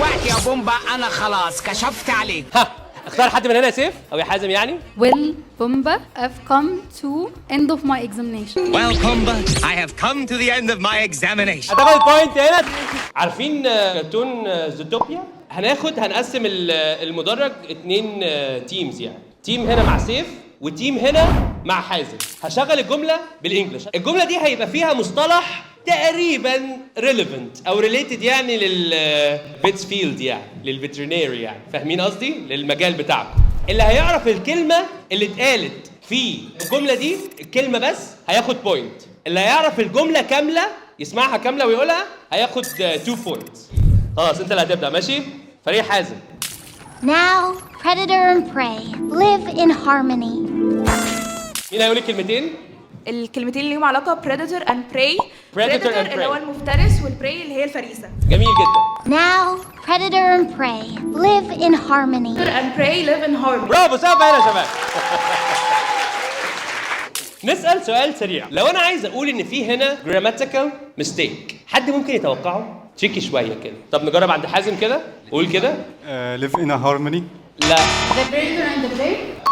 دلوقتي يا بومبا انا خلاص كشفت عليك. ها، اختار حد من هنا يا سيف او يا حازم يعني. Well, Pumbaa, I've come to end of my examination. Well, Pumbaa, I have come to the end of my examination. هتاخد point هنا. عارفين كرتون زوتوبيا؟ هنقسم المدرج اتنين teams، يعني team هنا مع سيف و team هنا مع حازم. هشغل الجملة بال English. الجملة دي هيبقى فيها مصطلح تقريبا relevant او related يعني لل vets field، يعني لل veterinary، يعني فاهمين قصدي؟ للمجال بتاعكم. اللي هيعرف الكلمة اللي اتقالت في الجملة دي، الكلمة بس، هياخد point. اللي هيعرف الجملة كامله، يسمعها كاملة ويقولها، هياخد 2 points. خلاص، انت اللي هتبدا، ماشي؟ فريق حازم. Now, predator and prey live in harmony. مين هيقول الكلمتين؟ الكلمتين اللي ليهم علاقة predator and prey. Predator and اللي هو prey. المفترس، وال prey اللي هي الفريسه. جميل جدا. Now, predator and prey live in harmony. predator and prey live in harmony. برافو، سقف هنا يا شباب. نسأل سؤال سريع: لو أنا عايز أقول إن في هنا grammatical mistake، حد ممكن يتوقعه؟ tricky شوية كده. طب نجرب عند حازم كده، قول كده. Live in a harmony. لا. The predator and the prey.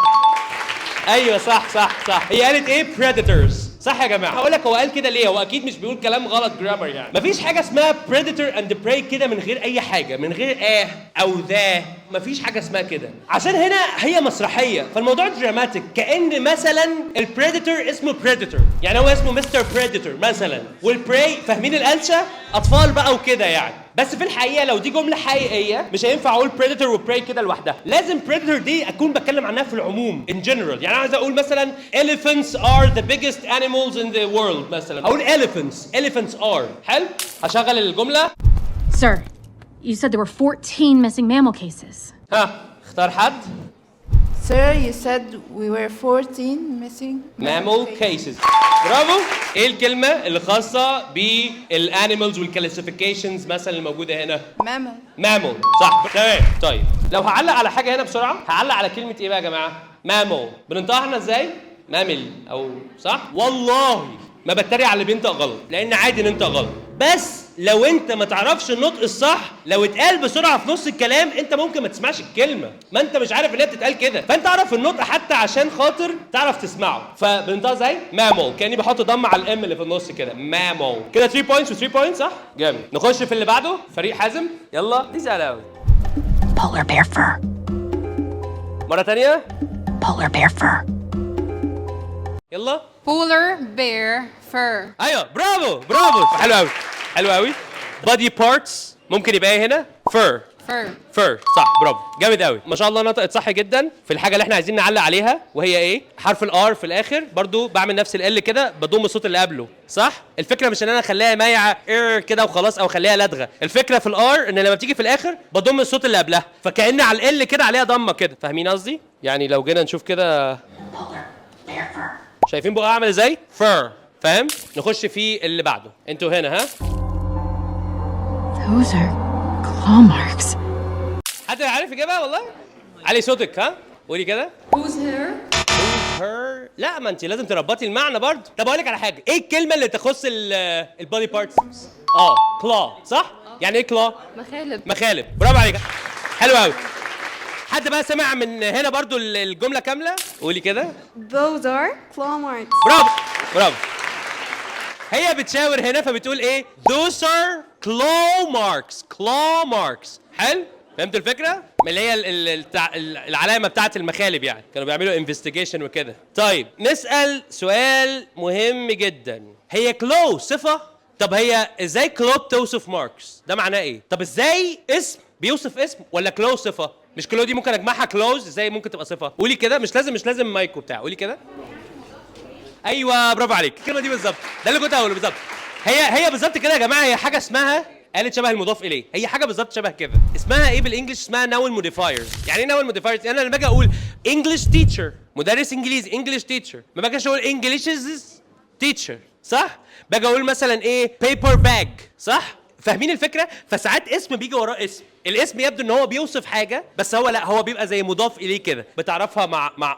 ايوه، صح. هي قالت ايه؟ predators، صح يا جماعه؟ هقول لك هو قال كده ليه. هو اكيد مش بيقول كلام غلط grammar، يعني مفيش حاجة اسمها predator and prey كده من غير اي حاجه، من غير a او the، مفيش حاجة اسمها كده، عشان هنا هي مسرحيه، فالموضوع dramatic، كأن مثلا ال predator اسمه predator، يعني هو اسمه Mister Predator مثلا، وال prey، فاهمين القلشه؟ اطفال بقى وكده يعني. بس في الحقيقة لو دي جملة حقيقية مش هينفع اقول predator و prey كده لوحدها، لازم predator دي اكون بتكلم عنها في العموم، in general. يعني انا عايز اقول مثلا elephants are the biggest animals in the world مثلا، اقول elephants، elephants are. حلو، هشغل الجمله. Sir, you said there were 14 missing mammal cases. ها، اختار حد. Sir, you said we were 14 missing mammal cases. برافو. ايه الكلمة اللي خاصة بال animals وال classifications مثلا الموجودة هنا؟ mammal. mammal، صح، تمام. طيب لو هعلق على حاجة هنا بسرعه، هعلق على كلمة ايه بقى يا جماعه؟ mammal بننطقها احنا ازاي؟ مامل او صح؟ والله ما بتريق على اللي بينطق غلط، لان عادي ننطق غلط، بس لو انت ما تعرفش النطق الصح، لو اتقال بسرعة في نص الكلام انت ممكن ما تسمعش الكلمه، ما انت مش عارف ان هي بتتقال كده. فانت اعرف النطق حتى عشان خاطر تعرف تسمعه. فبنطقها ازاي؟ mammal، كاني بحط ضمه على ال M اللي في النص كده، mammal. كده 3 points و 3 points، صح؟ جامد. نخش في اللي بعده. فريق حازم، يلا، دي سهلة قوي. Polar bear fur. مرة ثانيه. Polar bear fur. يلا. Polar bear fur. ايوه، برافو برافو، حلو قوي حلو قوي. body parts ممكن يبقى ايه هنا؟ fur. Fur. fur، صح، برافو، جامد قوي، ما شاء الله، نطقت صح جدا. في الحاجة اللي احنا عايزين نعلق عليها وهي ايه؟ حرف ال R في الاخر، برضو بعمل نفس ال كده، بضم الصوت اللي قبله، صح؟ الفكرة مش ان انا اخليها مايعه اير كده وخلاص او اخليها لدغه، الفكرة في ال R ان لما بتيجي في الاخر بضم الصوت اللي قبلها، فكأن على ال كده عليها ضمه كده، فاهمين قصدي؟ يعني لو جينا نشوف كده، شايفين بقى عامل ازاي؟ fur، فاهم؟ نخش في اللي بعده. انتوا هنا، ها. Those are claw marks. حد عارف يجيبها؟ والله علي صوتك، ها، قولي كده. Who's her? her؟ لا، ما انت لازم تربطي المعنى برضه. طب اقول لك على حاجه، ايه الكلمة اللي تخص ال body parts؟ Claw، صح؟ يعني ايه claw؟ مخالب. مخالب، برافو عليك، حلو قوي. حد بقى سمع من هنا برضو الجملة كامله؟ قولي كده. Those are claw marks. برافو برافو. هي بتشاور هنا فبتقول ايه؟ those are claw marks، claw marks. حلو، فهمت الفكرة؟ من اللي هي العلامة بتاعت المخالب، يعني كانوا بيعملوا investigation وكده. طيب نسال سؤال مهم جدا: هي claw صفه؟ طب هي ازاي claw بتوصف marks؟ ده معناه ايه؟ طب ازاي اسم بيوصف اسم ولا claw صفه؟ مش claw دي ممكن اجمعها claws؟ ازاي ممكن تبقى صفه؟ قولي كده، مش لازم مايك وبتاع، قولي كده. ايوه، برافو عليك، الكلمة دي بالظبط، ده اللي كنت هقوله بالظبط. هي هي بالظبط كده يا جماعه، هي حاجة اسمها، قالت شبه المضاف اليه، هي حاجة بالظبط شبه كده. اسمها ايه بال English؟ اسمها noun modifiers. يعني ايه noun modifiers؟ انا لما باجي اقول English teacher، مدرس انجليزي، English teacher، ما باجيش اقول English's teacher، صح؟ باجي اقول مثلا ايه؟ paper bag، صح؟ فاهمين الفكره؟ فساعات اسم بيجي وراه اسم، الاسم يبدو ان هو بيوصف حاجه، بس هو لا، هو بيبقى زي مضاف اليه كده، بتعرفها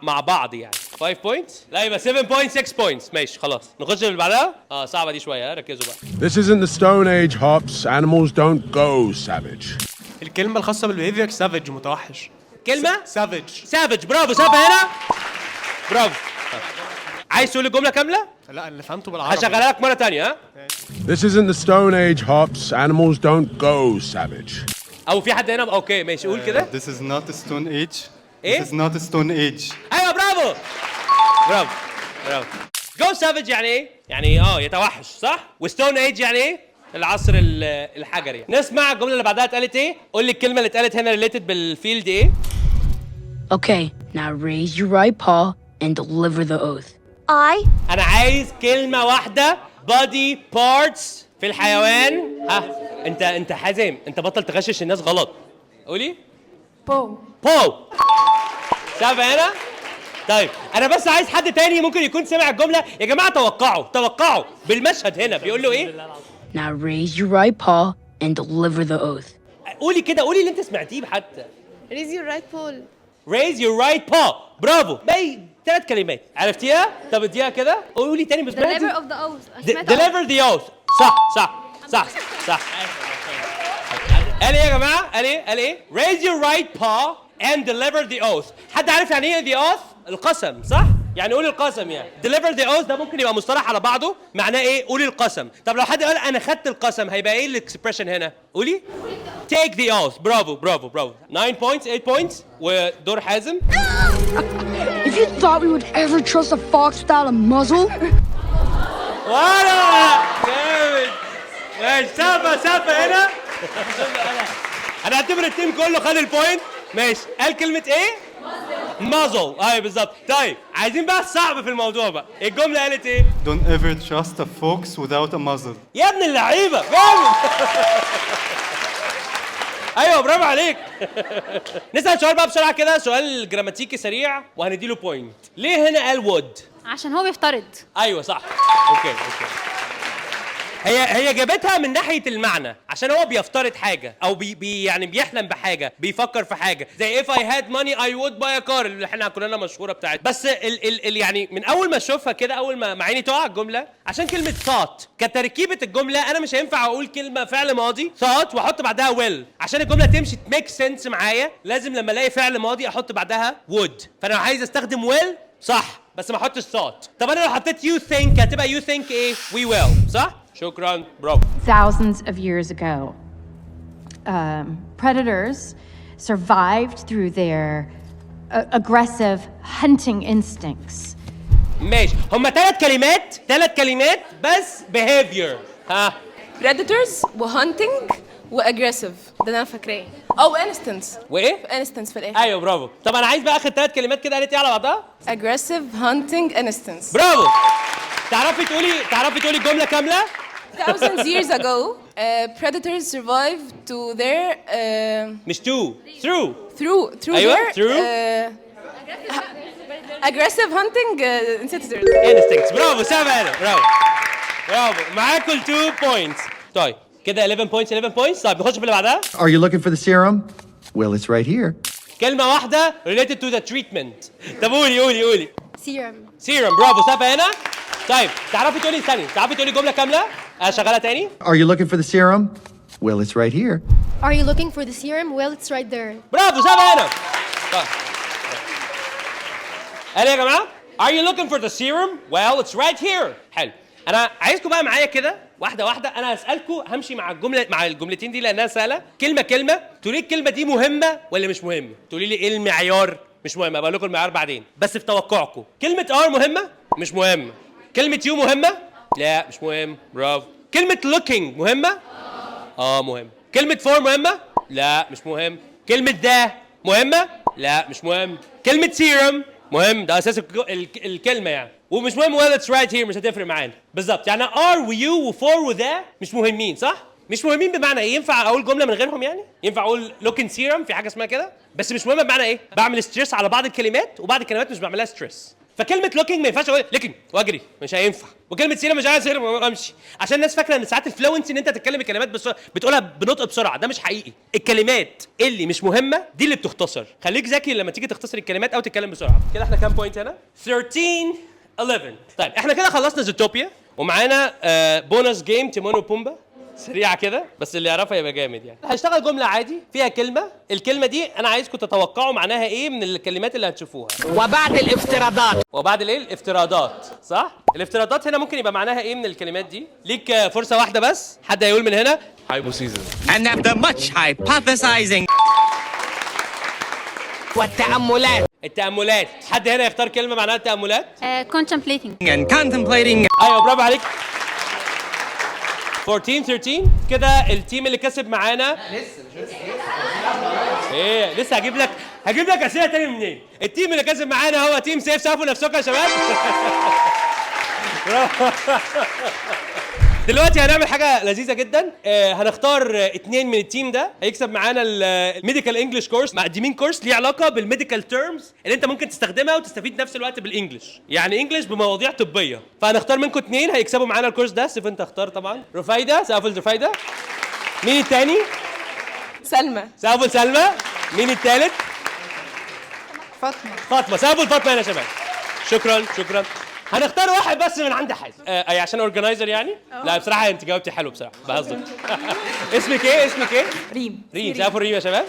مع بعض. يعني 5 points؟ لا، يبقى 7.6 points. ماشي، خلاص، نخش اللي بعدها. صعبة دي شويه، ها، ركزوا بقى. This isn't the Stone Age, Hops. Animals don't go savage. الكلمة الخاصة بال behavior savage، متوحش. كلمة savage. savage، برافو. سقفه هنا، برافو. عايز تقول الجملة كامله؟ لا، اللي فهمته بالعربي. هشغلها لك مرة تانية، ها. This isn't the Stone Age, Hops. Animals don't go savage. او في حد هنا؟ okay ماشي، قول كده. This is not a stone age. إيه؟ This is not a stone age. ايوه، برافو برافو برافو. go savage يعني ايه؟ يعني يتوحش، صح؟ و stone age يعني ايه؟ العصر الحجري. نسمع الجملة اللي بعدها اتقالت ايه؟ قول لي الكلمة اللي اتقالت هنا related بال field ايه؟ Okay, now raise your right paw and deliver the oath. I انا عايز كلمة واحدة body parts في الحيوان. ها، انت حازم، انت بطل تغشش الناس غلط. قولي. paw. paw، سقفة هنا. طيب، انا بس عايز حد تاني ممكن يكون سمع الجمله. يا جماعه، توقعوا توقعوا بالمشهد هنا بيقول له ايه؟ Now raise your right paw and deliver the oath. قولي كده، قولي اللي انت سمعتيه حتى. raise your right paw. raise your right paw، برافو. باقي ثلاث كلمات، عرفتيها؟ طب اديها كده، قولي تاني بس. deliver of the oath. سمعت. deliver the oath، صح صح صح صح. قال ايه يا جماعه؟ قال ايه؟ قال ايه؟ raise your right paw and deliver the oath. حد عارف يعني ايه the oath؟ القسم، صح؟ يعني قول القسم. يعني deliver the oath ده ممكن يبقى مصطلح على بعضه معناه ايه؟ قول القسم. طب لو حد قال انا خدت القسم، هيبقى ايه ال expression هنا؟ قولي. take the oath، برافو برافو برافو. 9 points، 8 points، ودور حازم. If you thought we would ever trust a fox without a muzzle, ولا جامد. ماشي، سقفة سقفة هنا. انا اعتبر ال team كله خد ال point. ماشي، قال كلمة ايه؟ muzzle، ايوه بالظبط. طيب، عايزين بقى الصعب في الموضوع بقى، الجملة قالت ايه؟ Don't ever trust a fox without a muzzle. يا ابن اللعيبة، جامد. ايوه، برافو عليك. نسأل سؤال بقى بسرعة كده، سؤال جراماتيكي سريع وهنديله point. ليه هنا قال would؟ عشان هو بيفترض. ايوه صح، okay. هي جابتها من ناحية المعنى، عشان هو بيفترض حاجة او بي بي يعني بيحلم بحاجه، بيفكر في حاجه، زي if I had money I would buy a car اللي احنا كلنا مشهورة بتاعت. بس ال ال ال يعني من اول ما اشوفها كده، اول ما عيني تقع الجمله، عشان كلمة thought كتركيبه الجمله، انا مش هينفع اقول كلمة فعل ماضي thought واحط بعدها will. عشان الجملة تمشي make sense معايا، لازم لما الاقي فعل ماضي احط بعدها would. فانا عايز استخدم will، صح، بس ما احطش thought. طب انا لو حطيت you think هتبقى you think ايه؟ we will، صح؟ شكرا، برافو. Thousands of years ago, predators survived through their aggressive hunting instincts. ماشي، هما ثلاث كلمات، ثلاث كلمات بس behavior، ها. predators و hunting و aggressive، ده اللي انا فاكراه، او instincts. وايه؟ instincts في الاخر. ايوه برافو. طب انا عايز بقى اخر ثلاث كلمات كده، قالت ايه على بعضها؟ aggressive hunting instincts. برافو. تعرفي تقولي الجملة كامله؟ thousands years ago predators survived to their مش to، through. through أيوة، their through. Aggressive hunting instincts. instincts، برافو سامع، برافو برافو. معاكم 2 points. طيب كده 11 points، 11 points. طيب نخش في اللي بعدها. Are you looking for the serum? Well, it's right here. كلمة واحدة related to the treatment. طب قولي قولي قولي. serum. سيرم، برافو، سقفة هنا. طيب تعرفي تقولي، ثانية، تعرفي تقولي جملة كاملة؟ اشغلها تاني. Are you looking for the serum? Well, it's right here. Are you looking for the serum? Well, it's right there. برافو، سقفة هنا. طيب قال إيه يا جماعة؟ Are you looking for the serum? Well, it's right here. حلو. أنا عايزكم بقى معايا كده واحدة واحدة، أنا هسألكم، همشي مع الجملة، مع الجملتين دي لأنها سهلة، كلمة كلمة، تقولي لي الكلمة دي مهمة ولا مش مهمة؟ تقولي لي إيه المعيار؟ مش مهم، أبقى لكم المعيار بعدين، بس في توقعكم، كلمة are مهمة؟ مش مهمة. كلمة you مهمة؟ لا مش مهم، برافو. كلمة looking مهمة؟ اه مهم. كلمة for مهمة؟ لا مش مهم. كلمة the مهمة؟ لا مش مهم. كلمة سيرم مهم، ده اساس الكلمة يعني. ومش مهم well it's right here، مش هتفرق معانا. بالظبط، يعني are و you و for و the مش مهمين، صح؟ مش مهمين بمعنى ايه؟ ينفع اقول جملة من غيرهم يعني؟ ينفع اقول looking serum؟ في حاجة اسمها كده؟ بس مش مهمة بمعنى ايه؟ بعمل stress على بعض الكلمات وبعض الكلمات مش بعملها stress. فكلمه looking ما ينفعش اقول looking واجري، مش هينفع. وكلمه سيرم مش عايز سيرم وامشي، عشان الناس فاكره ان ساعات ال fluency ان انت تتكلم الكلمات بس بتقولها بنطق بسرعه، ده مش حقيقي. الكلمات اللي مش مهمة دي اللي بتختصر. خليك ذكي لما تيجي تختصر الكلمات او تتكلم بسرعه. كده احنا كام point هنا؟ 13 11. طيب احنا كده خلصنا زوتوبيا ومعانا bonus game تيمون وبومبا. سريعة كده، بس اللي يعرفها يبقى جامد يعني. هشتغل جملة عادي فيها كلمة، الكلمة دي انا عايزكم تتوقعوا معناها ايه من الكلمات اللي هتشوفوها. وبعد الافتراضات. وبعد الايه؟ الافتراضات، صح؟ الافتراضات هنا ممكن يبقى معناها ايه من الكلمات دي؟ ليك فرصة واحدة بس، حد هيقول من هنا؟ hypothesis. And after much hypothesizing والتأملات. التأملات، حد هنا يختار كلمة معناها التأملات؟ Contemplating. and contemplating، ايوه برافو عليك. 14 13 كده ال team اللي كسب معانا لسه مش ايه، لسه هجيب لك اسئلة تاني منين؟ ال team اللي كسب معانا هو team سيف. سقفوا نفسكم يا شباب. برافو. دلوقتي هنعمل حاجة لذيذة جدا، هنختار اتنين من ال team ده هيكسب معانا ال medical English course. مقدمين course ليه علاقة بال medical terms اللي انت ممكن تستخدمها وتستفيد نفس الوقت بال English، يعني English بمواضيع طبيه. فهنختار منكم اتنين هيكسبوا معانا ال course ده. سيف انت اختار طبعا. رفايده، سقفوا رفايده. مين التاني؟ سلمى. سقفوا سلمى. مين التالت؟ فاطمة. فاطمه، سقفوا فاطمة هنا يا شباب. شكرا شكرا. هنختار واحد بس من عند حازم. أي عشان organizer يعني؟ لا بصراحة انت جاوبتي حلو بصراحه، بهزر. اسمك ايه؟ اسمك ايه؟ ريم. ريم، سقفوا ريم يا شباب.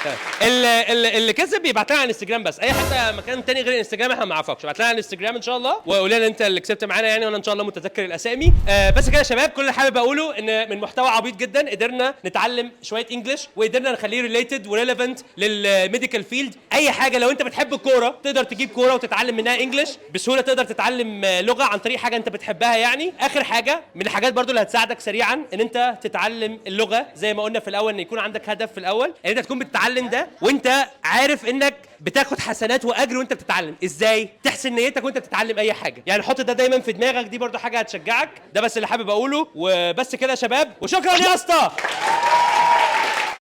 تمام. اللي كسب يبعت لنا على الانستجرام بس، اي حتة مكان تاني غير الانستجرام احنا ما نعرفكش. ابعت لنا على الانستجرام ان شاء الله وقول لنا انت اللي كسبت معانا يعني، وانا ان شاء الله متذكر الاسامي. بس كده يا شباب، كل اللي حابب اقوله ان من محتوى عبيط جدا قدرنا نتعلم شوية English وقدرنا نخليه related و relevant لل medical field. اي حاجة، لو انت بتحب الكورة تقدر تجيب كورة وتتعلم منها English بسهوله، تقدر تتعلم لغة عن طريق حاجة انت بتحبها يعني. اخر حاجة من الحاجات برضو اللي هتساعدك سريعا ان انت تتعلم اللغه، زي ما قلنا في الاول ان يكون عندك هدف في الاول، ان انت تكون بتتعلم ده وانت عارف انك بتاخد حسنات واجر وانت بتتعلم. ازاي تحسن نيتك وانت بتتعلم اي حاجة يعني، حط ده دايما في دماغك، دي برضو حاجة هتشجعك. ده بس اللي حابب اقوله، وبس كده يا شباب، وشكرا يا اسطى.